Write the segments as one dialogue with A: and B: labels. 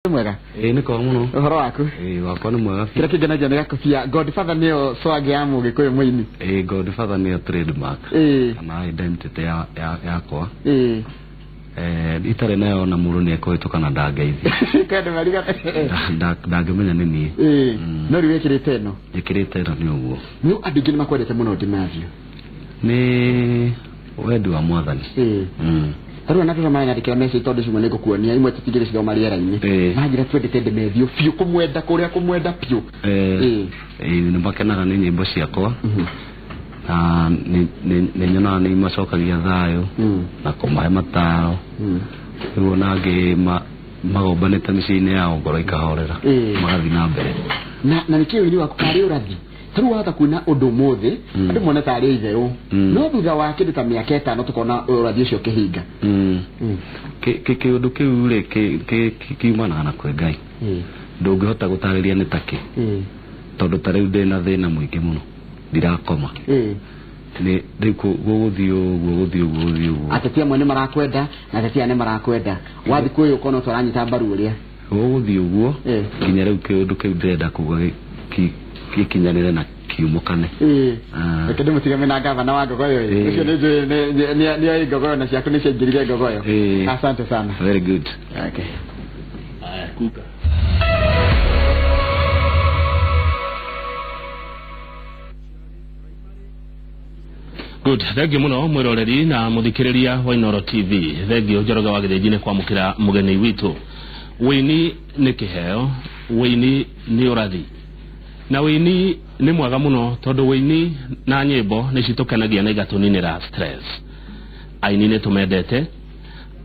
A: Mwega.
B: Ĩĩ, nĩ kwega mũno.
A: Ũhoro waku?
B: Ĩĩ, wakwa nĩ mwega biũ.
A: Kĩrĩa kĩngenagia nĩ gakobia. Godfather nĩyo swag ya Mũgĩkũyũ mũini.
B: Ĩĩ, Godfather nĩyo trademark kana identity yakwa. Itarĩ nayo ona mũndũ nĩ ekũhĩtũka na ndangeithia.
A: Kwenda mariga.
B: Ndangĩmenya nĩ niĩ.
A: No rĩu wĩkĩrĩte ĩno.
B: Njĩkĩrĩte ĩno nĩ ũguo.
A: Nĩ andũ aingĩ nĩ makwendete mũno Ndimathio.
B: Nĩ wendi wa Mwathani.
A: Tarĩu ona tũra maranyandĩkĩra message, tondũ cimwe nĩ ngũkuonia, imwe tũtingĩrĩcithoma rĩera-inĩ. Manjĩra twendete Ndemethio biũ, kũmwenda kũrĩa kũmwenda biũ.
B: Ĩĩ, nĩ makenaga nĩ nyĩmbo ciakwa na nĩ nyonaga nĩ imacokagia thayũ na kũmahe mataro. Rĩu ona angĩ magombanĩte mĩciĩ-inĩ yao, ngoro ikahorera, magathiĩ na mbere.
A: Na nĩkĩĩ ũini waku karĩ ũrathi? Tarĩu wahota kuina ũndũ ũmũthĩ, andũ mone tarĩ itherũ, no thutha wa kĩndũ ta mĩaka 5 tũkona ũrathi ũcio ũkĩhinga.
B: Kĩũndũ kĩu rĩ, kiumanaga na kwĩ Ngai. Ndũngĩhota gũtarĩria nĩ takĩ, tondũ ta rĩu ndĩna thĩna mũingĩ mũno, ndirakoma. Nĩ rĩu gũgũthiĩ ũguo, gũthiĩ ũguo, gũthiĩ ũguo.
A: Ateti amwe nĩ marakwenda na ateti aya nĩ marakwenda, wathiĩ kwĩ ũyũ ũkona ũtaranyita mbaru ũrĩa.
B: Gũgũthiĩ ũguo nginya rĩu kĩũndũ kĩu ndĩrenda kuga gĩkinyanĩre na kiumũkane.
A: Reke ndĩmũtige na gavana wa Ngogoyo ĩ. Ũcio nĩ njũĩ nĩ oĩ Ngogoyo na ciaku nĩ ciaingĩrire Ngogoyo. Asante sana.
B: Very good.
A: Okay.
C: Aya, kuka. Good, thengiũ mũno mwĩroreri na mũthikĩrĩria wa Inooro TV. Thengiũ Njoroge wa Gĩthĩnji nĩ kwamũkĩra mũgeni witũ. Wĩini nĩ kĩheo, wĩini nĩ ũrathi. Na wĩini nĩ mwega mũno tondũ wĩini na nyĩmbo nĩ citũkenagia na igatũninĩra stress. Aini nĩ tũmendete.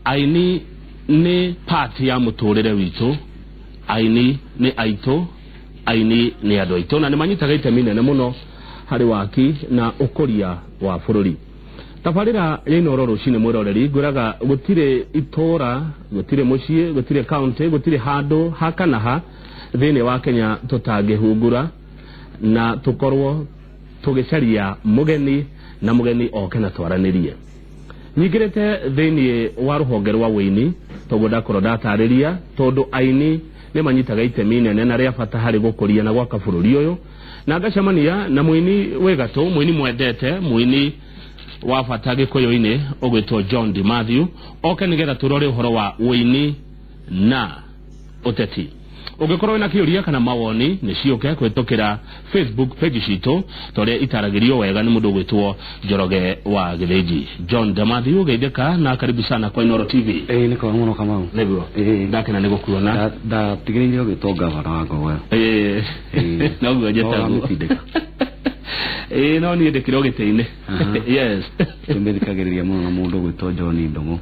C: Aini nĩ part ya mũtũrĩre witũ. Aini nĩ aitũ, aini nĩ andũ aitũ na nĩ manyitaga itemi nene mũno harĩ waki na ũkũria wa bũrũri. Tabarĩra ya Inooro rũcinĩ, mwĩroreri, ngwĩraga gũtirĩ itũra, gũtirĩ mũciĩ, gũtirĩ county, gũtirĩ handũ ha kana ha thĩinĩ wa Kenya tũtangĩhungura na tũkorwo tũgĩcaria mũgeni na mũgeni oke na twaranĩrie. Nyingĩrĩte thĩinĩ wa rũhonge rwa wĩini toguo ndakorwo ndatarĩria, tondũ aini nĩ manyitaga itemi inene na rĩa bata harĩ gũkũria na gwaka bũrũri ũyũ, na ngacemania na mũini wĩ gatũ, mũini mwendete, mũini wa bata gĩkũyũ-inĩ ũgwĩtwo John D. Matthew, oke nĩgetha tũrore ũhoro wa wĩini na ũteti. Ũngĩkorwo wĩna kĩũria kana mawoni, nĩ ciũke kũhĩtũkĩra Facebook page citũ ta ũrĩa itaragĩrio wega nĩ mũndũ ũgwĩtwo Njoroge wa Gĩthĩnji. John D. Matthew, geithĩka na karibu sana kwa Inooro TV.
B: Ĩĩ, nĩ kwega mũno, Kamau.
C: Nĩguo. Ndakena nĩ gũkuona.
B: Ndatigĩrĩire ũgĩtwo gavana wa Ngogoyo.
C: Noguo njĩtagwo.
B: Ũramĩtindĩka.
C: Ĩĩ, no niĩ ndĩkĩrĩ o gĩtĩ-inĩ. Yes.
B: Tũmĩthikagĩrĩria mũno na mũndũ ũgwĩtwo John Ndũng'ũ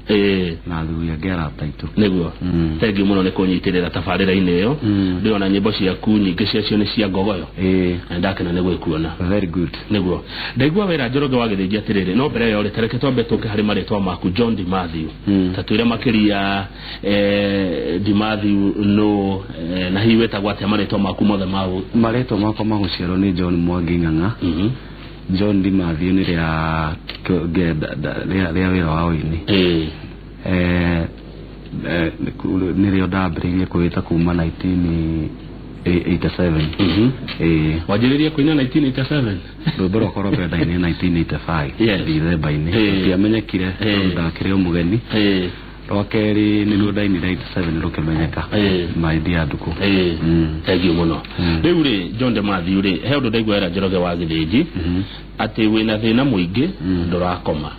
B: na athuri angĩ arata aitũ.
C: Nĩguo. Thengiũ mũno nĩ kũnyitĩrĩra tabarĩra-inĩ ĩyo. Ndĩrona nyĩmbo ciaku nyingĩ ciacio nĩ cia Ngogoyo. Na ndakena nĩ gwĩkuona.
B: Very good.
C: Nĩguo. Ndaigua wĩra Njoroge wa Gĩthĩnji atĩrĩrĩ, no mbere ĩyo rĩ, ta reke twambe tũke harĩ marĩtwa maku John D. Matthew. Ta twĩre makĩria D. Matthew nũ, na hihi wĩtagwo atĩa marĩtwa maku mothe ma
B: Marĩtwa makwa ma gũciarwo nĩ John Mwangi Ng'ang'a. John D. Matthew nĩ rĩa wĩra wa ũini. Nĩrĩo ndambĩrĩirie kwĩta kuma 1987.
C: Wanjĩrĩirie kũina 1987?
B: Rwĩmbo rwakwa rwa mbere ndainire 1985. Dithemba-inĩ. Rũtiamenyekire tondũ ndakĩrĩ o mũgeni. Rwa kerĩ nĩruo ndainire 87 rũkĩmenyeka. My Dear Ndukũ.
C: Thengiũ mũno. Rĩu rĩ, John De Matthew rĩ, he ũndũ ndaigua wera Njoroge wa Gĩthĩnji atĩ wĩna thĩna mũingĩ, ndũrakoma.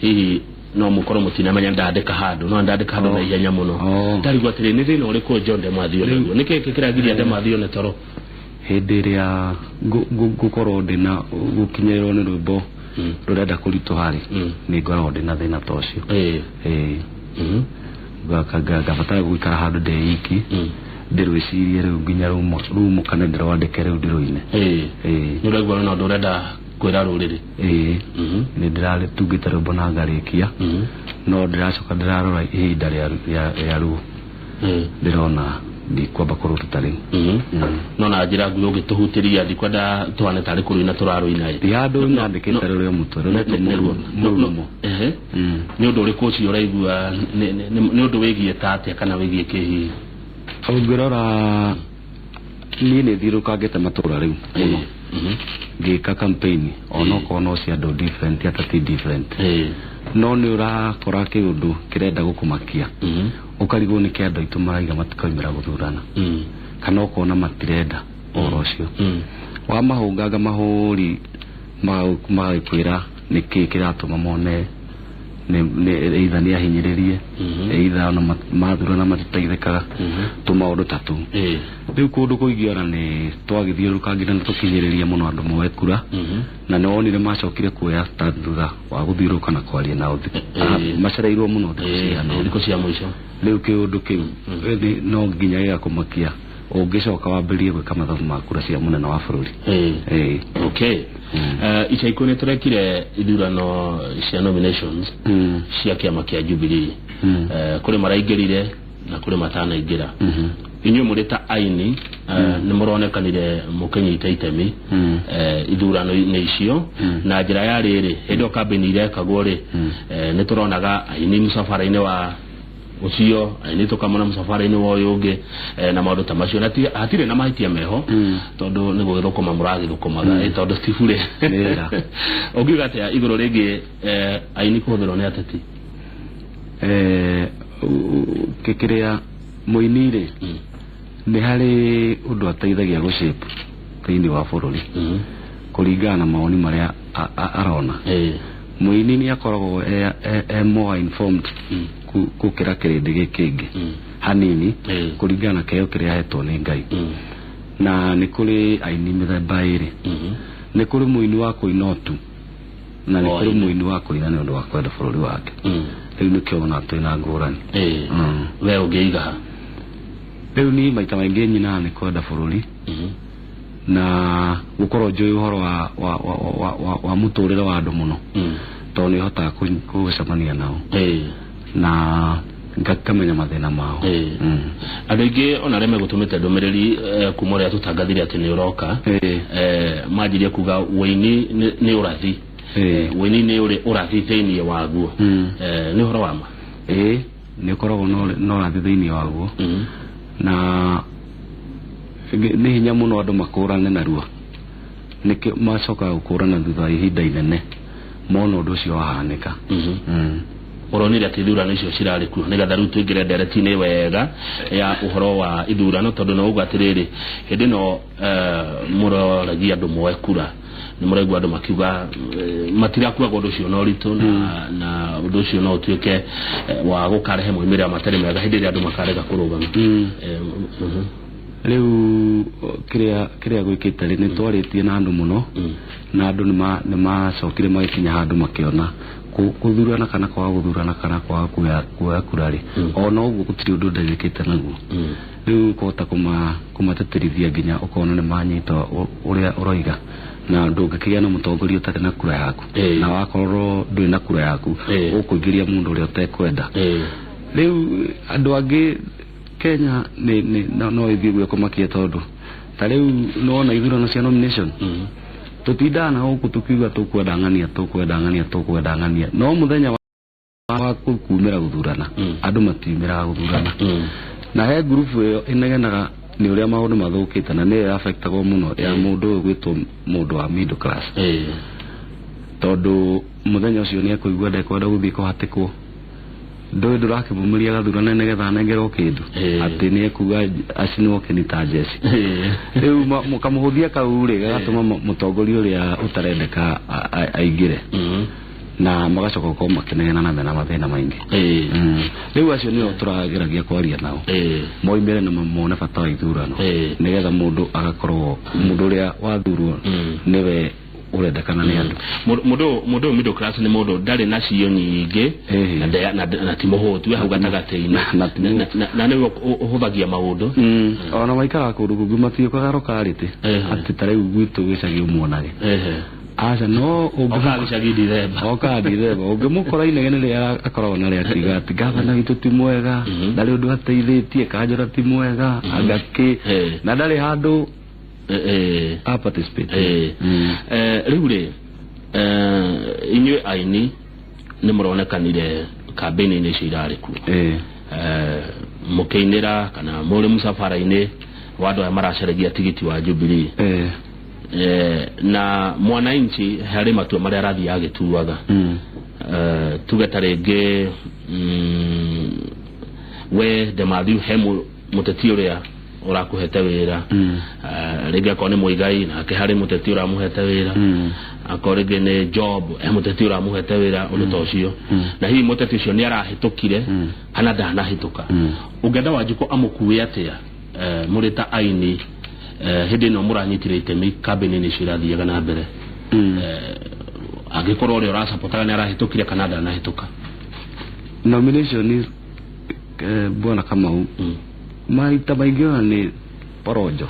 C: Hihi no mũkorwo mũtinamenya ndandĩka handũ, no ndandĩka handũ na ihenya mũno. Ndarigwo atĩrĩ, nĩ thĩna ũrĩkũ John De Matthew naguo? Nĩkĩ kĩragiria De Matthew nĩ toro?
B: Hĩndĩ ĩrĩa ngũkorwo ndĩna gũkinyĩrĩrwo nĩ rwĩmbo rũrenda kũritũha rĩ, nĩ ngoragwo ndĩna thĩna ta ũcio. Ngabatara gũikara handũ ndĩ iki, ndĩrwĩcirie rĩu nginya rumũkane, ndĩrwandĩke rĩu ndĩrũine.
C: Nĩ ũraigua wĩna ũndũ ũrenda kwĩra rũrĩrĩ?
B: Ĩĩ, nĩ ndĩratungĩte rwĩmbo na ngarĩkia, no ndĩracoka ndĩrarora ihinda rĩa ruo, ndĩrona ndikwamba kũrũruta rĩu.
C: No na njĩra nguhĩ ũngĩtũhutĩria, ndikwenda tũhane tarĩ kũrũina tũrarũina ĩ.
B: Ti handũ nyandĩkĩte rũrĩ o mũtwe rũretwo mũrurumo.
C: Nĩ ũndũ ũrĩkũ ũcio ũraigua? Nĩ ũndũ wĩgiĩ ta atĩa kana wĩgiĩ kĩ hihi?
B: Ũngĩrora niĩ nĩ thiũrũrũkangĩte matũra rĩu mũno ngĩka campaign, onokorwo no cia andũ different, ateti different, no nĩ ũrakora kĩũndũ kĩrenda gũkũmakia, ũkarigwo nĩ kĩ andũ aitũ maraiga matikaumĩra gũthurana, kana ũkona matirenda ũhoro ũcio. Wamahũnganga mahũri, magagĩkwĩra nĩkĩ kĩratũma mone either nĩ ahinyĩrĩrie, either ona mathurana matiteithĩkaga, tũmaũndũ ta tũu. Rĩu kũndũ kũingĩ ona nĩ twagĩthiũrũrũkangire na tũkinyĩrĩria mũno andũ moe kura, na nĩ wonire macokire kuoya ta thutha wa gũthiũrũrũka na kwaria nao, macereirwo mũno thikũ cigana ũna.
C: Thikũ cia mũico.
B: Rĩu kĩũndũ kĩu no nginya gĩgakũmakia ũngĩcoka wambĩrĩrie gwĩka mathabu ma kura cia mũnene wa bũrũri. Ĩĩ.
C: Okay. Ica ikuhĩ nĩ tũrekire ithurano cia nominations cia kĩama kĩa Jubilee. Kũrĩ maraingĩrire na kũrĩ matanaingĩra. Inyuĩ mũrĩ ta aini, nĩ mũronekanire mũkĩnyita itemi ithurano-inĩ icio na njĩra ya rĩrĩ, hĩndĩ ĩyo kambĩini irekagwo rĩ, nĩ tũronaga aini mũcabara-inĩ wa ũcio, aini tũkamona mũcabara-inĩ wa ũyũ ũngĩ, na maũndũ ta macio, na hatirĩ na mahĩtia meho, tondũ nĩ gũgĩthũkũma mũragĩthũkũmaga. Tondũ ti bure.
B: Nĩ wĩra.
C: Ũngiuga atĩa igũrũ rĩgiĩ aini kũhũthĩrwo nĩ ateti?
B: Kĩrĩa mũini rĩ, nĩ harĩ ũndũ ateithagia gũshape thĩinĩ wa bũrũri kũringana na mawoni marĩa arona. Mũini nĩ akoragwo e more informed gũkĩra kĩrĩndĩ gĩkĩ kĩngĩ hanini, kũringana na kĩheo kĩrĩa ahetwo nĩ Ngai. Na nĩ kũrĩ aini mĩthemba ĩrĩ. Nĩ kũrĩ mũini wa kũina tu, na nĩ kũrĩ mũini wa kũina nĩ ũndũ wa kwenda bũrũri wake. Rĩu nĩkĩo wona twĩna ngũrani.
C: We ũngĩiga ha?
B: Rĩu niĩ maita maingĩ nyinaga nĩ kwenda bũrũri na gũkorwo njũĩ ũhoro wa mũtũrĩre wa andũ mũno, tondũ nĩ hotaga gũcemania nao na ngakamenya mathĩna mao.
C: Andũ aingĩ ona arĩa megũtũmĩte ndũmĩrĩri, kuma ũrĩa tũtangathire atĩ nĩ ũroka, manjirie kuga wĩini nĩ ũrathi. Wĩini nĩ ũrĩ ũrathi thĩinĩ waguo. Nĩ ũhoro wa ma?
B: Ĩĩ, nĩ ũkoragwo na ũrathi thĩinĩ waguo, na nĩ hinya mũno andũ makũrane narua. Nĩkĩo macokaga gũkũrana thutha wa ihinda inene mona ũndũ ũcio wahanĩka.
C: Ũronire atĩ ithurano icio cirarĩ kuo, nĩgetha rĩu tũingĩre ndereti-inĩ wega ya ũhoro wa ithurano, tondũ no uga atĩrĩrĩ, hĩndĩ ĩno mũroragia andũ moe kura, nĩ mũraigua andũ makiuga matirakuaga ũndũ ũcio na ũritũ, na ũndũ ũcio no ũtuĩke wa gũkarehe moimĩrĩra matarĩ mega hĩndĩ ĩrĩa andũ makarega kũrũgama.
B: Rĩu kĩrĩa gwĩkĩte rĩ, nĩ twarĩtie na andũ mũno, na andũ nĩ macokire magĩkinya handũ makĩona gũthurana kana kwaga gũthurana kana kwaga kuoya kura rĩ, ona ũguo gũtirĩ ũndũ ndeithĩkĩte naguo. Rĩu ũkũhota kũmateterithia nginya ũkona nĩ manyita ũrĩa ũroiga, na ndũngĩkĩgĩa na mũtongoria ũtarĩ na kura yaku, na wakorwo ndũrĩ na kura yaku, ũkũingĩria mũndũ ũrĩa ũtekwenda. Rĩu andũ angĩ Kenya nĩ no ĩthiĩ guo kũmakia, tondũ ta rĩu nĩwona ithurano cia nomination, tũtindaga na gũkũ tũkiuga tũkwenda ng'ania, tũkwenda ng'ania, tũkwenda ng'ania, no mũthenya wa kumĩra gũthurana, andũ matiumĩraga gũthurana. Na he ngurubu ĩyo ĩnegenaga nĩ ũrĩa maũndũ mathũkĩte, na nĩyo affectagwo mũno ya mũndũ ũyũ gwĩtwo mũndũ wa middle class, tondũ mũthenya ũcio nĩ ekũigua ndekwenda gũthiĩ kũhatĩkwo, ndũĩ ndũrakĩmumĩria gathurane nĩgetha anengerwo kĩndũ, atĩ nĩ ekuga acinwo kĩni ta jeci. Rĩu kamũhũthia kau rĩ, gagatũma mũtongoria ũrĩa ũtarendeka aingĩre, na magacoka gũkorwo makĩnegena na mena mathĩna maingĩ. Rĩu acio nĩo tũrageragia kwaria nao, moimĩre na mone bata wa ithurano, nĩgetha mũndũ agakorwo mũndũ ũrĩa wathurwo nĩwe ũrendekana nĩ andũ.
C: Mũndũ ũyũ middle class nĩ mũndũ ndarĩ na cio nyingĩ, na ti mũhũtu, we hau gatagatĩ-inĩ.
B: Na ti mũhũtu.
C: Na nĩwe ũhũthagia maũndũ.
B: Ona maikaraga kũndũ kũngĩ, matiũkaga rokarĩtĩ atĩ ta rĩu gwitũ gĩcagi ũmuonage. Aca, no
C: Okaga gĩcagi Dithemba.
B: Okaga Dithemba. Ũngĩmũkora inegene rĩrĩa akoragwo narĩo, akiuga atĩ gavana witũ ti mwega, ndarĩ ũndũ ateithĩtie, kanjũra ti mwega, anga kĩ, na ndarĩ handũ a participate.
C: Rĩu rĩ, inyuĩ aini nĩ mũronekanire kambĩini-inĩ icio irarĩ kuo. Mũkĩinĩra kana mũrĩ mũcabara-inĩ wa andũ aya maracaragia tigiti wa Jubilee, na mwananchi harĩ matua marĩa arathiĩ agĩtuaga, tuge ta rĩngĩ we Dematthew he mũteti ũrĩa ũrakũhete wĩra, rĩngĩ akorwo nĩ Mũigai nake harĩ mũteti ũramũhete wĩra, akorwo rĩngĩ nĩ Job he mũteti ũramũhete wĩra, ũndũ ta ũcio, na hihi mũteti ũcio nĩ arahĩtũkire kana ndanahĩtũka, ũngĩenda Wanjikũ amũkue atĩa, mũrĩ ta aini, hĩndĩ ĩno mũranyitire itemi kambĩni-inĩ icio irathiaga na mbere, angĩkorwo ũrĩa ũracapotaga nĩ arahĩtũkire kana ndanahĩtũka?
B: Nomination, bwana Kamau, maita maingĩ ona nĩ porojo,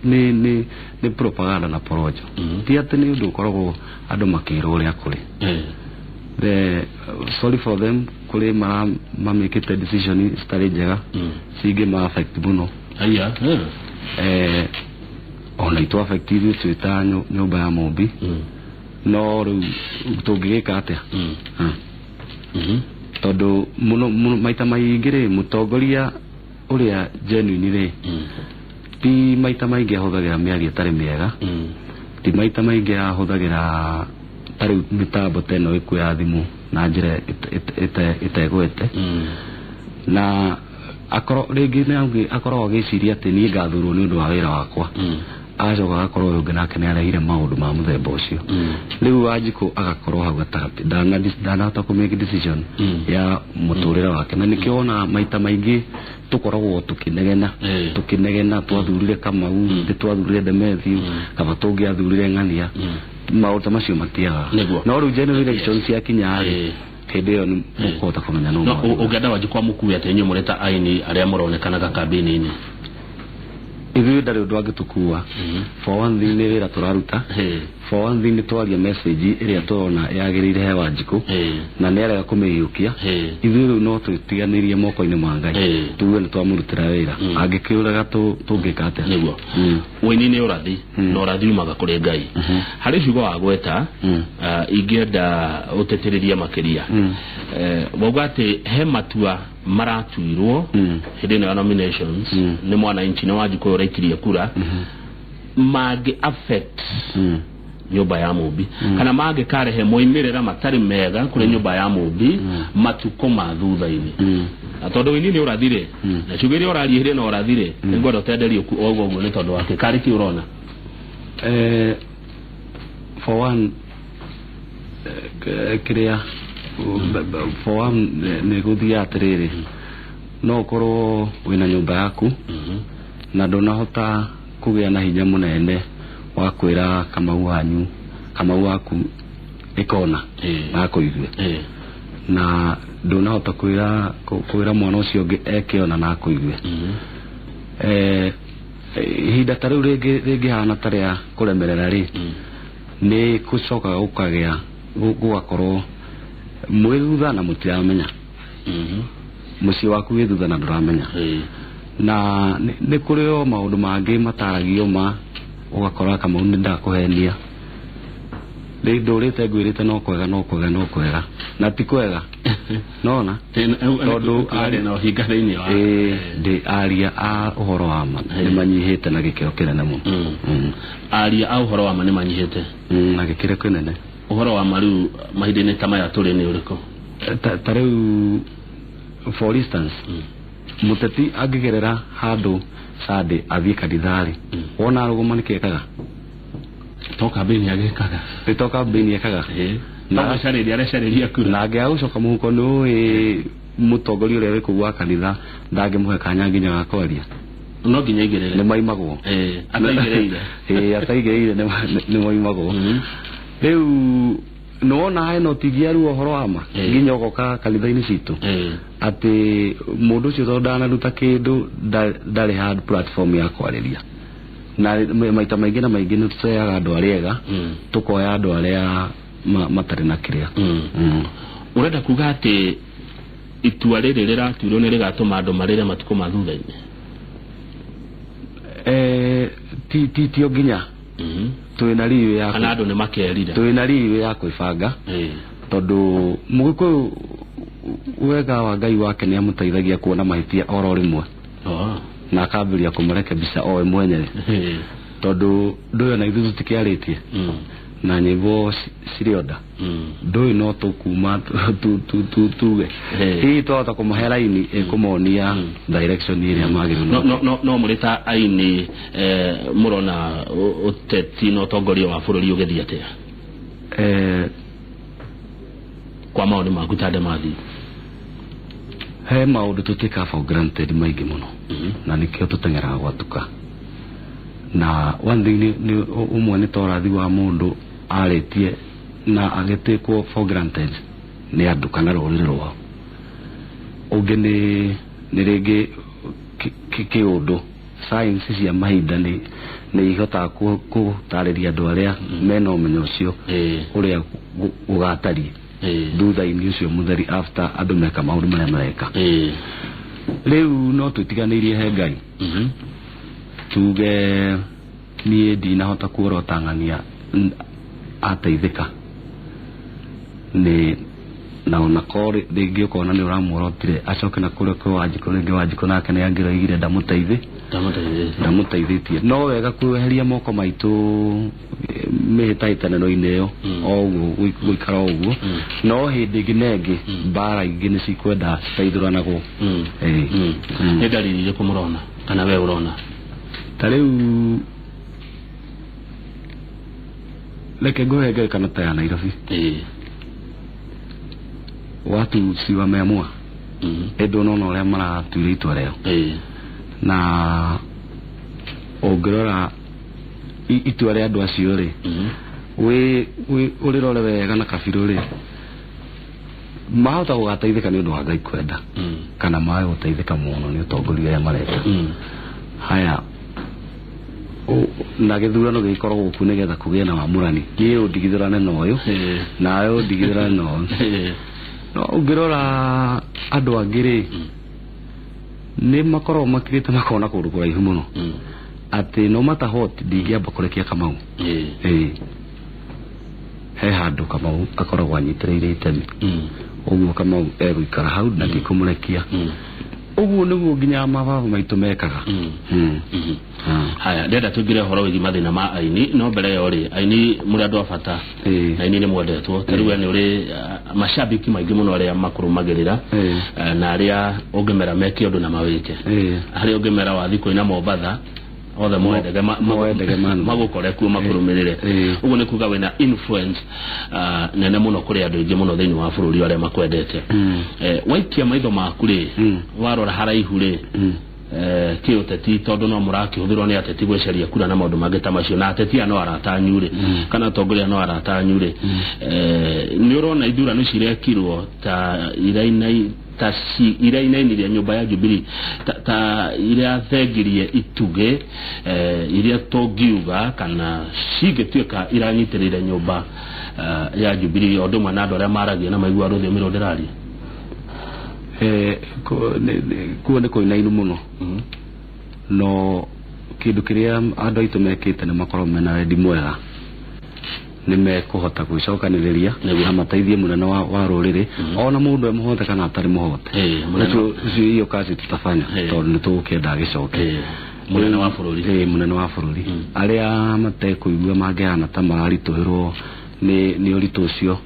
B: nĩ propaganda na porojo. Ti atĩ nĩ ũndũ ũkoragwo andũ makĩrwo ũrĩa kũrĩ. The sorry for them, kũrĩ mara mamĩkĩte decision citarĩ njega, cingĩ ma affect mũno.
C: Aya.
B: Ona itũ affect ithuĩ twĩ ta nyũmba ya Mũmbi, no rĩu tũngĩgĩka atĩa? Tondũ mũno mũno maita maingĩ rĩ, mũtongoria ũrĩa genuine rĩ, ti maita maingĩ ahũthagĩra mĩario ĩtarĩ mĩega, ti maita maingĩ ahũthagĩra ta rĩu mĩtambo ta ĩno ĩkuo ya thimũ na njĩra ĩtegwete, na akorwo rĩngĩ nĩ akoragwo agĩciria atĩ niĩ ngathurwo nĩ ũndũ wa wĩra wakwa, agacoka agakorwo ũyũ ũngĩ nake nĩ arehire maũndũ ma mũthemba ũcio. Rĩu Wanjikũ agakorwo hau gatagatĩ, ndanahota kũ make decision ya mũtũrĩre wake, na nĩkĩo wona maita maingĩ tũkoragwo tũkĩnegena, tũkĩnegena twathurire Kamau, nĩ twathurire Demethiu, kaba tũngĩathurire ng'ania. Maũndũ ta macio matiagaga. No rĩu general election ciakinya rĩ, hĩndĩ ĩyo nĩ mũkũhota kũmenya nũ
C: No
B: mwathura.
C: Ũngĩenda Wanjikũ amũkue atĩa inyuĩ mũrĩ ta aini arĩa mũronekanaga kambĩni-inĩ?
B: Ithuĩ ndarĩ ũndũ angĩtũkua. For one thing, nĩ wĩra tũraruta. For one thing, nĩ twaria message ĩrĩa tũrona yagĩrĩire he Wanjikũ, na nĩ arega kũmĩiyũkia. Ithuĩ rĩu no tũtiganĩrie moko-inĩ ma Ngai, tuge nĩ twamũrutĩra wĩra. Angĩkĩũraga tũngĩka atĩa?
C: Nĩguo. Ũini nĩ ũrathi, na ũrathi umaga kũrĩ Ngai. Harĩ ciugo wagweta, ingĩenda ũtĩtĩrĩrie makĩria. Wauga atĩ he matua maratuirwo hĩndĩ ĩno ya nominations nĩ mwananchi, nĩ Wanjikũ ũyũ ũraikirie kura, mangĩ affect nyũmba ya Mũmbi, kana mangĩkarehe moimĩrĩra matarĩ mega kũrĩ nyũmba ya Mũmbi matukũ ma thutha-inĩ. Na tondũ wĩini nĩ ũrathire, na ciugo iria ũraria hĩndĩ ĩno ũrathire, nĩngwenda ũtenderio o ũguo ũguo, nĩ tondũ wake karĩ kĩ ũrona?
B: For one, kĩrĩa for one, nĩ gũthiaga atĩrĩrĩ, no ũkorwo wĩna nyũmba yaku na ndũnahota kũgĩa na hinya mũnene wa kwĩra Kamau wanyu, Kamau waku ĩkona na akũigue, na ndũnahota kwĩra mwana ũcio ũngĩ eke ona na akũigue. Ihinda ta rĩu rĩngĩ rĩngĩhana ta rĩa kũremerera rĩ, nĩ gũcokaga gũkagĩa gũgakorwo mwĩ thutha na mũtiramenya, mũciĩ waku wĩ thutha na ndũramenya. Na nĩ kũrĩ o maũndũ mangĩ mataragio ma ũgakora Kamau nĩ ndakũhenia, rĩ ndũrĩte ngwĩrĩte no kwega, no kwega, no kwega, na ti kwega nona.
C: Tondũ arĩ na ũhinga thĩinĩ wa
B: Ĩĩ, ndĩ aria a ũhoro wa ma nĩ manyihĩte na gĩkĩro kĩnene mũno.
C: Aria a ũhoro wa ma nĩ manyihĩte?
B: Na gĩkĩro kĩnene.
C: Ũhoro wa ma rĩu mahinda-inĩ ta maya tũrĩ nĩ ũrĩkũ?
B: Ta rĩu, for instance, mũteti angĩgerera handũ Sunday athiĩ kanitha-rĩ, wona arũgama nĩkĩ ekaga?
C: To kambĩni agĩkaga?
B: Nĩ to kambĩni ekaga.
C: No gũcarĩria arecarĩria kura.
B: Na angĩaga gũcoka mũhuko, nĩ ũĩ mũtongoria ũrĩa wĩ kũu wa kanitha ndangĩmũhe kanya nginya ga kwaria.
C: No nginya aigĩrĩre.
B: Nĩ maimagwo.
C: Ataigĩrĩire.
B: Ĩĩ, ataigĩrĩire nĩ maimagwo. Rĩu nĩwona hena ũtingiaru wa ũhoro wa ma nginya ũgoka kanitha-inĩ citũ, atĩ mũndũ ũcio tondũ ndanaruta kĩndũ ndarĩ handũ platform ya kwarĩria, na maita maingĩ na maingĩ nĩ tũteaga andũ arĩa ega, tũkoya andũ arĩa matarĩ na kĩrĩa.
C: Ũrenda kuga atĩ itua rĩrĩ rĩratuirwo nĩ rĩgatũma andũ marĩre matukũ ma thutha-inĩ?
B: Ti o nginya twĩna riũ ya
C: Kana andũ nĩ makerira?
B: Twĩna riũ ya kwĩbanga, tondũ mũgĩkũyũ Wega wa Ngai wake nĩ amũteithagia kuona mahĩtia oro rĩmwe na akambĩrĩria kũmarekebisha o we mwenyewe, tondũ ndũyũ na ithuĩ tũtikĩarĩtie na nyĩmbo cirĩ onda ndũyũ no tũkuma tuge hihi twahota kũmahe raini ĩkũmonia direction ĩrĩa magĩrĩirwo.
C: No mũrĩ ta aini, mũrona ũteti na ũtongoria wa bũrũri ũgĩthiĩ atĩa kwa maoni maku ta Demathi?
B: He maũndũ tũtĩkaga for granted maingĩ mũno, na nĩkĩo tũteng'eraga gwatuka. Na one thing nĩ ũmwe nĩ ta ũrathi wa mũndũ arĩtie na agĩtĩkwo for granted nĩ andũ kana rũrĩrĩ rwao. Ũngĩ nĩ rĩngĩ kĩũndũ science cia mahinda nĩ ihotaga gũtarĩria andũ arĩa mena ũmenyo ũcio ũrĩa gũgatariĩ thutha-inĩ ũcio mũtheri after andũ meka maũndũ marĩa mareka. Rĩu no twĩtiganĩirie he Ngai, tuge niĩ ndinahota kuorota ng'ania ateithĩka nĩ na ona ko rĩngĩ ũkona nĩ ũramuorotire acoke na kũrĩa kwĩ Wanjikũ, rĩngĩ Wanjikũ nake nĩ angĩroigire ndamũteithĩ ndamũteithĩtie. No wega kweheria moko maitũ mĩhĩtahĩtanĩro-inĩ ĩyo, o ũguo gũikara o ũguo, no hĩndĩ ĩngĩ na ĩngĩ mbara ingĩ nĩ cikwenda citeithũranagwo.
C: Nĩ ndariri irĩkũ mũrona kana we ũrona?
B: Ta rĩu reke ngũhe ngerekano ta ya Nairobi. Watu si wameamua, ĩndĩ ũnona ũrĩa maratuire itua rĩao, na ũngĩrora itua rĩa andũ acio rĩ, wĩ ũrĩrore wega na kabirũ rĩ, mahota gũgateithĩka nĩ ũndũ wa Ngai kwenda, kana mage gũteithĩka mũno nĩ ũtongoria ũrĩa mareka. Haya, na gĩthurano gĩgĩkorwo gũkũ nĩgetha kũgĩe na wamũrani, niĩ ũndigithũrane na ũyũ, nawe ũndigithũrane na ũyũ. No ũngĩrora andũ angĩ rĩ, nĩ makoragwo makirĩte makona kũndũ kũraihu mũno, atĩ no matter what ndingĩamba kũrekia Kamau. Ĩĩ, he handũ Kamau akoragwo anyitĩrĩire itemi, ũguo Kamau egũikara hau na ndikũmũrekia. Ũguo nĩguo nginya mababa maitũ mekaga.
C: Haya, ndĩrenda tũingĩre ũhoro wĩgiĩ mathĩna ma aini, no mbere ĩyo rĩ, aini mũrĩ andũ a bata na aini nĩ mwendetwo. Ta rĩu we nĩ ũrĩ macambĩki maingĩ mũno arĩa makũrũmagĩrĩra, na arĩa ũngĩmera meke ũndũ na mawĩke, harĩa ũngĩmera wathiĩ kũina Mombatha othe moe ndege
B: moe ndege
C: magũkore kuo makũrũmĩrĩre. Ũguo nĩ kuga wĩna influence nene mũno kũrĩ andũ aingĩ mũno thĩinĩ wa bũrũri arĩa makwendete. Waikia maitho maku rĩ, warora haraihu rĩ, kĩũteti, tondũ no mũrakĩhũthĩrwo nĩ ateti gwĩcaria kura na maũndũ mangĩ ta macio, na ateti aya no arata anyu rĩ, kana atongoria no arata anyu rĩ, nĩ ũrona ithurano ici irekirwo ta irainai ta irainainirie nyũmba ya Jubilee, ta irathengirie itugĩ, iria tũngiuga kana cingĩtuĩka iranyitĩrĩire nyũmba ya Jubilee, o ũndũ ũmwe na andũ arĩa maragia na maigua rũthiomi rũrũ ndĩraria?
B: Kuo nĩ kũinainu mũno, no kĩndũ kĩrĩa andũ aitũ mekĩte nĩ makorwo mena wendi mwega, nĩ mekũhota gwĩcokanĩrĩria na mateithie mũnene wa rũrĩrĩ, ona mũndũ e mũhote kana atarĩ mũhote.
C: Mũnene
B: Ũcio hiyo kazi tutafanya, tondũ nĩ tũgũkĩenda agĩcoke.
C: Mũnene wa bũrũri.
B: Mũnene wa bũrũri. Arĩa matekũigua mangĩhana ta mararitũhĩrwo nĩ ũritũ ũcio,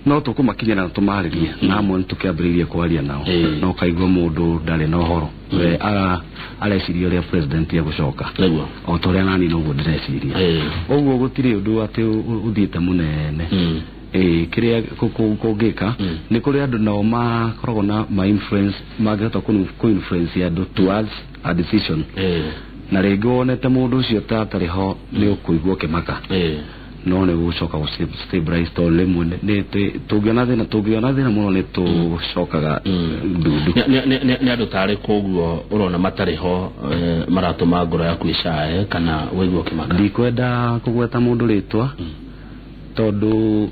B: no tũkũmakinyĩra na tũmarĩrie, na amwe nĩ tũkĩambĩrĩirie kwaria nao. No kaigua mũndũ ndarĩ na ũhoro, we areciria ũrĩa president egũcoka, o ta ũrĩa nani noguo ndĩreciria. Ũguo gũtirĩ ũndũ atĩ ũthiĩte mũnene. Kĩrĩa kũngĩka nĩ kũrĩ andũ nao makoragwo na ma influence, mangĩhota kũ influence andũ towards a decision, na rĩngĩ wonete mũndũ ũcio ta atarĩ ho nĩ ũkũigua ũkĩmaka, no nĩ gũcoka gũ stabilize, tondũ rĩmwe nĩ tũngĩona thĩna mũno nĩ tũcokaga ndundu.
C: Nĩ andũ tarĩ koguo ũrona matarĩ ho, maratũma ngoro yaku ĩcae kana wĩigue ũkĩmaka?
B: Ndikwenda kũgweta mũndũ rĩtwa, tondũ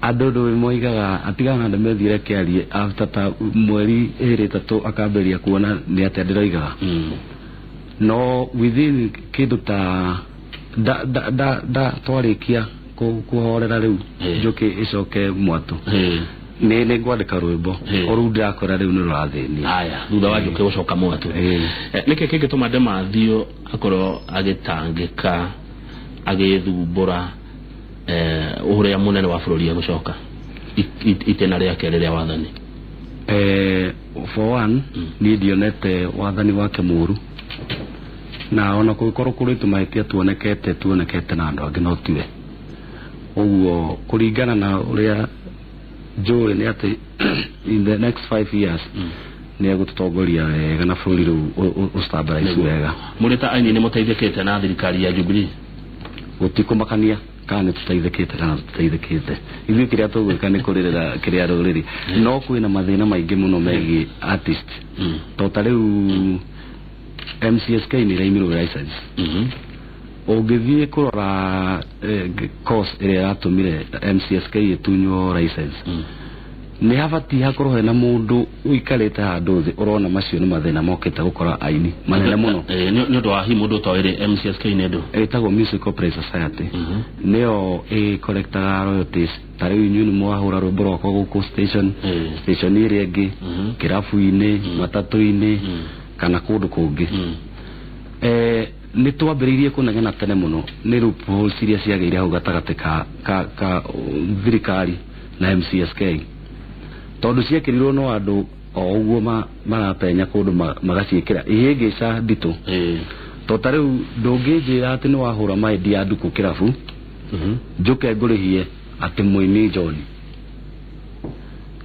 B: andũ ndũĩ moigaga atigana na ndĩmethiĩre kĩarie after ta mweri 2 3, akambĩrĩria kuona nĩ atĩa ndĩroigaga. No within kĩndũ ta da da da da twarĩkia kũhorera rĩu, njũkĩ ĩcoke mwatũ. Nĩ ngwandĩka rwĩmbo.
C: Ĩĩ.
B: O rĩu ndĩrakora rĩu nĩ rũrathĩnia.
C: Aya, thutha wa njũkĩ gũcoka mwatũ.
B: Ĩĩ.
C: Nĩkĩ kĩngĩtũma Demathew akorwo agĩtangĩka, agĩthumbũra ũrĩa mũnene wa bũrũri egũcoka itĩna rĩake rĩrĩa wathani?
B: For one, niĩ ndionete wathani wake mũru, na ona kũngĩkorwo kũrĩ tũmahĩtia tuonekete na andũ angĩ, no tiwe ũguo. Kũringana na ũrĩa njũĩ nĩ atĩ in the next 5 years nĩ egũtũtongoria wega na bũrũri rĩu ũstabilize wega.
C: Mũrĩ ta aini nĩ mũteithĩkĩte na thirikari ya Jubilee?
B: Gũtikũmakania kana nĩ tũteithĩkĩte kana tũteithĩkĩte, ithuĩ kĩrĩa tũgwĩka nĩ kũrĩrĩra kĩrĩa rũrĩrĩ, no kwĩna mathĩna maingĩ mũno megiĩ artist, to ta rĩu MCSK nĩ ĩraimirwo license. Ũngĩthiĩ kũrora cause ĩrĩa ĩratũmire MCSK ĩtunywo license, nĩ habatiĩ hakorwo hena mũndũ ũikarĩte handũ thĩ ũrona macio nĩ mathĩna mokĩte gũkora aini manene mũno.
C: Nĩ ũndũ wa hihi mũndũ ũtoĩ, MCSK nĩ ndũ?
B: Ĩtagwo Music Copyright Society. Nĩyo ĩcollectaga royalties. Ta rĩu inyuĩ nĩ mwahũra rwĩmbo rwakwa gũkũ station, station ĩrĩa ĩngĩ, kĩrabu-inĩ, matatũ-inĩ, kana kũndũ kũngĩ. Nĩ twambĩrĩirie kũnegena tene mũno nĩ loopholes iria ciagĩire hau gatagatĩ ka thirikari na MCSK, tondũ ciekĩrirwo no andũ o ũguo marapenya kũndũ magaciĩkĩra ihĩngĩca nditũ. To ta rĩu ndũngĩnjĩra atĩ nĩ wahũra maindi ya ndukũ kĩrabu, njũke ngũrĩhie atĩ mũini John,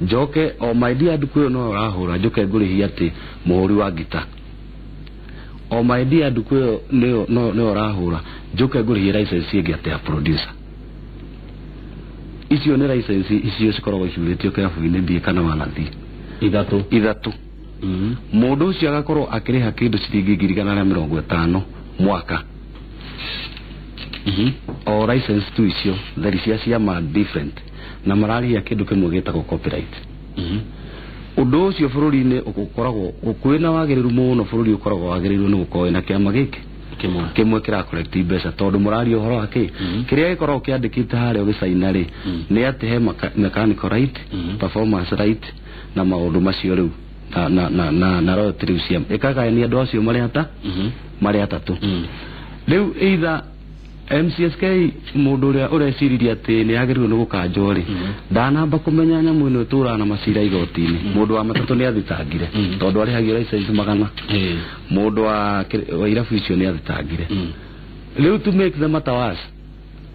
B: njoke o maindi ya ndukũ ĩyo no ũrahũra, njoke ngũrĩhie atĩ mũhũri wa ngita, o maindi ya ndukũ ĩyo nĩyo no nĩyo ũrahũra, njoke ngũrĩhie license ĩngĩ atĩ ya producer. Icio nĩ license icio cikoragwo iciurĩtio kĩrabu-inĩ, ndiĩ kana wanathiĩ.
C: Ithatũ.
B: Ithatũ. Mũndũ ũcio agakorwo akĩrĩha kĩndũ ciringi 150,000 mwaka, o license tu icio theri cia ciama different, na mararĩhia kĩndũ kĩmwe gĩtagwo copyright. Ũndũ ũcio bũrũri-inĩ ũkoragwo kwĩna wagĩrĩru mũno, bũrũri ũkoragwo wagĩrĩirwo nĩ gũkorwo wĩna kĩama gĩkĩ
C: kĩmwe.
B: Kĩmwe kĩra collect mbeca, tondũ mũraria ũhoro wa kĩ kĩrĩa gĩkoragwo kĩandĩkĩte harĩa ũgĩcaina rĩ, nĩ atĩ he mechanical right, performance right, na maũndũ macio rĩu na royalty rĩu cia ĩkagayania andũ acio marĩ ata marĩ atatũ. Rĩu either MCSK, mũndũ ũrĩa ũreciririe atĩ nĩ agĩrĩirwo nĩ gũkanjwo rĩ, ndanamba kũmenya nyamũ ĩno ĩtũraga na macira igoti-inĩ. Mũndũ wa matatũ nĩ athitangire, tondũ arĩhagio license magana. Mũndũ wa irabu icio nĩ athitangire. Rĩu to make the matter worse,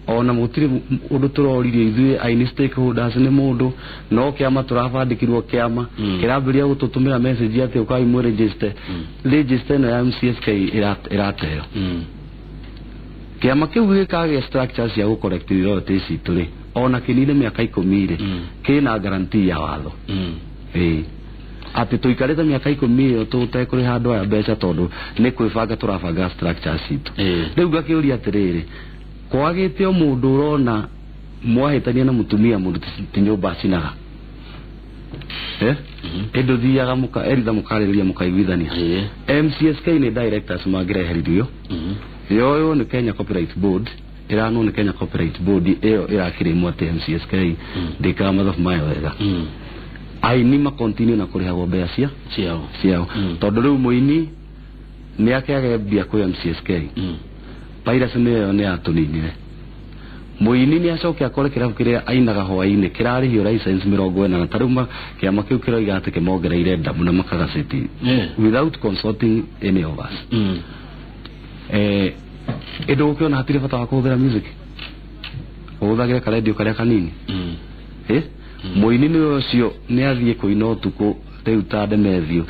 B: ona gũtirĩ ũndũ tũroririe ithuĩ aini stakeholders nĩ mũndũ no kĩama tũrabandĩkirwo, kĩama kĩrambĩrĩria gũtũtũmĩra message atĩ ũkai mwĩ register, register ĩno ya MCSK ĩrateo. Kĩama kĩu gĩkagĩa structure cia gũ collect royalties citũ rĩ, ona kĩnine mĩaka 10 rĩ, kĩna guarantee ya watho. Ĩĩ, atĩ tũikarĩte mĩaka 10 ĩyo tũtekũrĩha andũ aya mbeca, tondũ nĩ kwĩbanga tũrabanga structure citũ. Rĩu ngakĩũria atĩrĩrĩ, kwagĩte o mũndũ ũrona mwahĩtania na mũtumia, mũndũ ti nyũmba acinaga, eh, ĩndũ thiaga mũka eritha mũkarĩrĩria mũkaiguithania. MCSK nĩ directors mangĩreheririo, yoywo nĩ Kenya Copyright Board, ĩranwo nĩ Kenya Copyright Board ĩyo ĩrakĩrĩmwo atĩ MCSK ndĩkaga mathabu mayo wega. Aini makontinue na kũrĩhagwo mbeca cia
C: ciao.
B: Ciao. Tondũ rĩu mũini nĩ akĩage mbia kwĩ MCSK, piracy nĩyo nĩ yatũninire. Mũini nĩ acoke akore kĩrabu kĩrĩa ainaga hwaĩ-inĩ kĩrarĩhio license 80, ta rĩu kĩama kĩu kĩroiga atĩ kĩmongereire ndamu na makagacĩti without consulting any of us. Ĩndũ gũkĩona hatirĩ bata wa kũhũthĩra music, ũhũthagĩre karendio karĩa kanini. Mũini nĩ ũcio nĩ athiĩ kũina ũtukũ rĩu ta Ndemethio,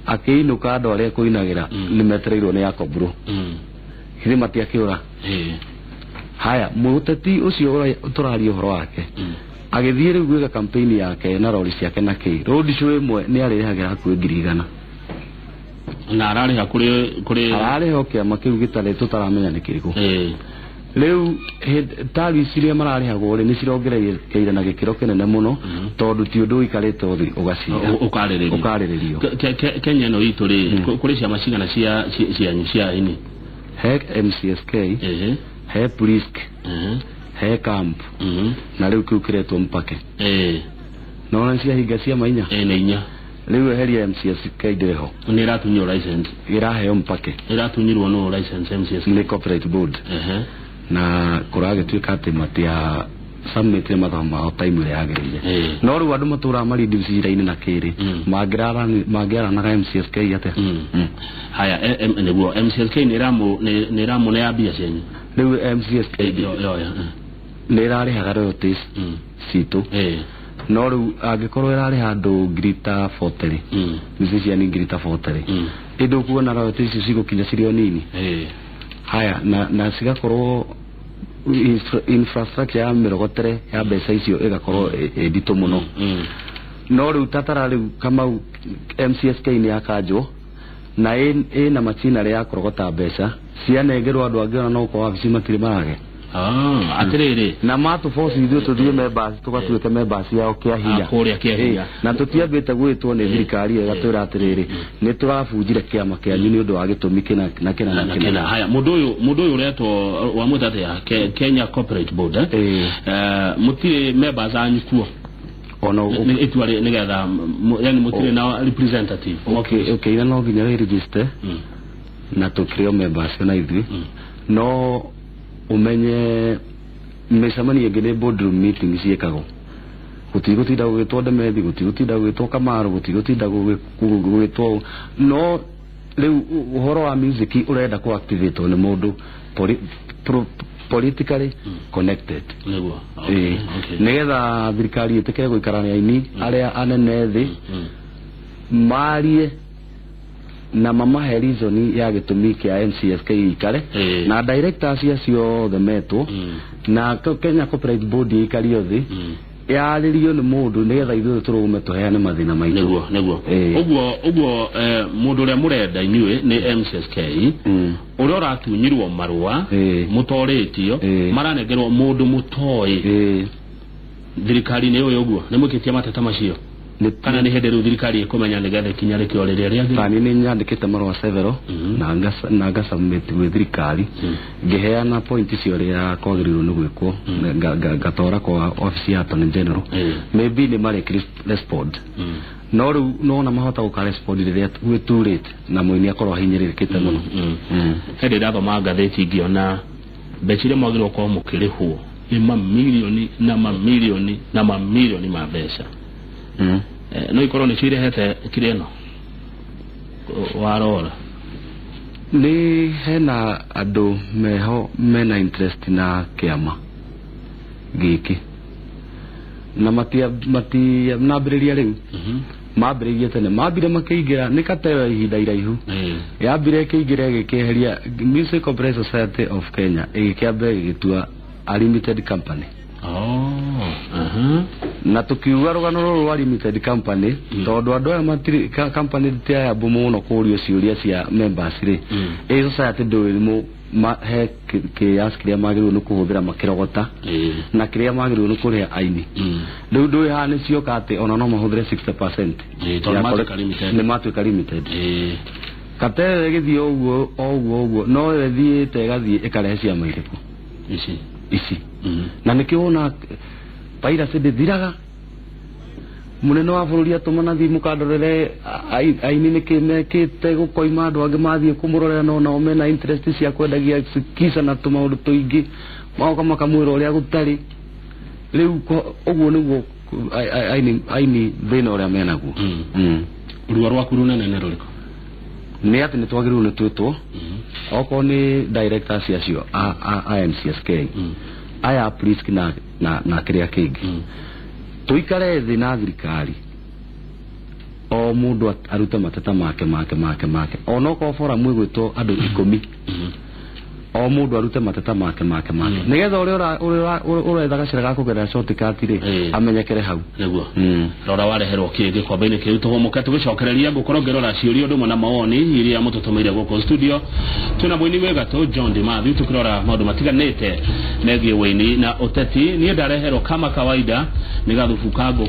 B: akĩinũka andũ arĩa kũinagĩra nĩ metereirwo nĩ Yakobro, githĩ matiakĩũra? Haya, mũteti ũcio tũraria ũhoro wake, agĩthiĩ rĩu gwĩka campaign yake na rori ciake na kĩ, road show ĩmwe nĩ arĩrĩhagĩra hakuhĩ 100,000.
C: Na ararĩha kũrĩ
B: Ararĩha o kĩama kĩu gĩtarĩ tũtaramenya nĩ kĩrĩkũ. Rĩu tariffs iria mararĩhagwo rĩ, nĩ cirongererekeire na gĩkĩro kĩnene mũno, tondũ ti ũndũ ũikarĩte ũthĩ ũgacira
C: ũkarĩrĩrio.
B: Ũkarĩrĩrio.
C: Kenya ĩno itũ rĩ, kũrĩ ciama cigana cia cianyu cia aini?
B: He MCSK, he Prisk, he Camp, na rĩu kĩu kĩretwo Mpake. Nona ciahinga ciama inya.
C: Ĩ nĩ inya.
B: Rĩu eheria MCSK ndĩrĩ ho.
C: Nĩ ĩratunywo license.
B: Ĩraheo mpake.
C: Ĩratunyirwo nũ license MCSK?
B: Nĩ corporate board.
C: Ehe.
B: Na kũragĩtuĩka atĩ matia submit mathomo mao time ĩrĩa yagĩrĩire. No rĩu andũ matũraga marindicirainĩ na kĩrĩ mangĩaranaga MCSK atĩa?
C: Haya, nĩguo MCSK nĩ ĩramũnea mbia cianyu.
B: Rĩu MCSK
C: yoya
B: nĩ ĩrarĩhaga royalties citũ. No rĩu angĩkorwo ĩrarĩha andũ ngiri ta 40 rĩ, musician ngiri ta 40 rĩ, ĩndĩ ũkuona royalties icio cigũkinya cirĩ o nini. Haya, na cigakorwo infrastructure ya mĩrogotere ya mbeca icio ĩgakorwo ĩ nditũ mũno. No rĩu tatara rĩu Kamau MCSK nĩ yakanjwo na ĩna machinery ya kũrogota mbeca cianengerwo andũ angĩ ona no gũkorwo wabici matirĩ marage.
C: Atĩrĩrĩ,
B: na matũboci ithuĩ tũthiĩ members tũgatuĩke members yao kĩa hinya.
C: Kũrĩa kĩa hinya.
B: Na tũtiambĩte gwĩtwo nĩ thirikari ĩyo ĩgatwĩra atĩrĩrĩ, nĩ tũrabunjire kĩama kĩanyu nĩ ũndũ wa gĩtũmi kĩna na kĩna na kĩna.
C: Haya, mũndũ ũyũ ũretwo wamwĩta atĩa? Kenya Corporate Board. Mũtirĩ members anyu kuo?
B: Ona
C: itua nĩgetha yani mũtirĩ na representative.
B: Okay, ina no nginya register na tũkĩrĩ o members na ithuĩ. No umenye mĩcemanio ĩngĩ nĩ boardroom meeting ciĩkagwo, gũtigũtinda gũgĩtwo Ndemethi, gũtigũtinda gũgĩtwo Kamaru, gũtigũtinda gũgĩtwo. No rĩu ũhoro wa music ũrenda kũ activate nĩ mũndũ politically connected.
C: Nĩguo.
B: Nĩgetha thirikari ĩtĩkĩre gũikara na aini arĩa anene thĩ marie na mamahe reason ya gĩtũmi kĩa MCSK ikare na directors acio othe metwo na Kenya Corporate Board ĩikario thĩ yarĩrio nĩ mũndũ nĩgetha ithuĩ tũrũme tũheane mathĩna maitũ.
C: Nĩguo, nĩguo. Ũguo ũguo mũndũ ũrĩa mũrenda inyuĩ nĩ MCSK ũrĩa ũratunyirwo marũa mũtorĩtio maranengerwo mũndũ mũtoĩ thirikari-inĩ ũyũ. Ũguo nĩ mwĩkĩtie mateta macio kana nĩ hĩndĩ rĩu thirikari ĩkũmenya nĩgetha ikinya rĩkĩo rĩrĩa rĩagĩrĩire?
B: Tani nĩ nyandĩkĩte marũa several na ngasubmit gwĩ thirikari ngĩheana point icio ũrĩa kwagĩrĩirwo nĩ gwĩkwo, ngatwara kwa office ya Attorney General. Maybe nĩ marĩ respond, no rĩu nona mahota gũka respond rĩrĩa gwĩ too late na mũini akorwo ahinyĩrĩrĩkĩte mũno.
C: Hĩndĩ ndathoma ngathĩti ngĩona mbeca iria mwagĩrĩirwo gũkorwo mũkĩrĩhwo nĩ mamirioni na mamirioni na mamirioni ma mbeca. No ikorwo nĩcio irehete kĩrĩa ĩno warora.
B: Nĩ hena andũ meho mena interest na kĩama gĩkĩ na matiambĩrĩria rĩu, mambĩrĩirie tene, mambire makĩingĩra nĩ kateo ihinda iraihu yambire ĩkĩingĩra ĩgĩkĩeheria Music Copyright Society of Kenya ĩgĩkĩamba ĩgĩtua a limited company. Na tukiuga rũgano rũrũ rwa limited company tondũ andũ aya matirĩ company ti aya mũno kũrio ciũria cia members rĩ, ĩ society ndũĩ he kĩasi kĩrĩa magĩrĩirwo nĩ kũhũthĩra makĩrogota na kĩrĩa magĩrĩirwo nĩ kũrĩha aini. Rĩu ndũĩ haha nĩ cioka atĩ ona no mahũthĩre 60% nĩ matuĩka limited. Kateo ĩgĩthiĩ ũguo ũguo ũguo no ĩthiĩte ĩgathiĩ ĩkarehe ciama irĩkũ ici na nĩkĩo wona piracy ndĩthiraga. Mũnene wa bũrũri atũmana thiĩ mũkandorere aini nĩkĩ mekĩte gũkoima andũ angĩ mathiĩ kũmũrorera no nao mena interest cia kwendagia kisa na tũmaũndũ tũingĩ magoka makamwĩra ũrĩa gũtarĩ. Rĩu ũguo nĩguo aini thĩna ũrĩa menaguo.
C: Ruo rwaku rũnene nĩ rũrĩkũ?
B: Nĩ atĩ nĩ twagĩrĩirwo nĩ twĩtwo okorwo nĩ directors acio a MCSK aya Prisk na kĩrĩa kĩngĩ tuikare thĩ na thirikari o mũndũ arute mateta make make make make onokorwo forum ĩgwĩtwo andũ 10 o mũndũ arute mateta make make make nĩgetha ũrĩa ũretha gacĩra ga kũgerera shortcut rĩ amenyekere hau.
C: Nĩguo rora wareherwo kĩ gĩkombe-inĩ kĩu tũhũmũke tũgĩcokereria ngũkorwo ngĩrora ciũria ũndũ ũmwe na mawoni iria mũtũtũmĩire gũkũ studio. Twĩna mũini wĩ gatũ John Dematthew tũkĩrora maũndũ matiganĩte megiĩ wĩini na ũteti. Niĩ ndareherwo kama kawaida nĩ gathubu ka ngũkũ.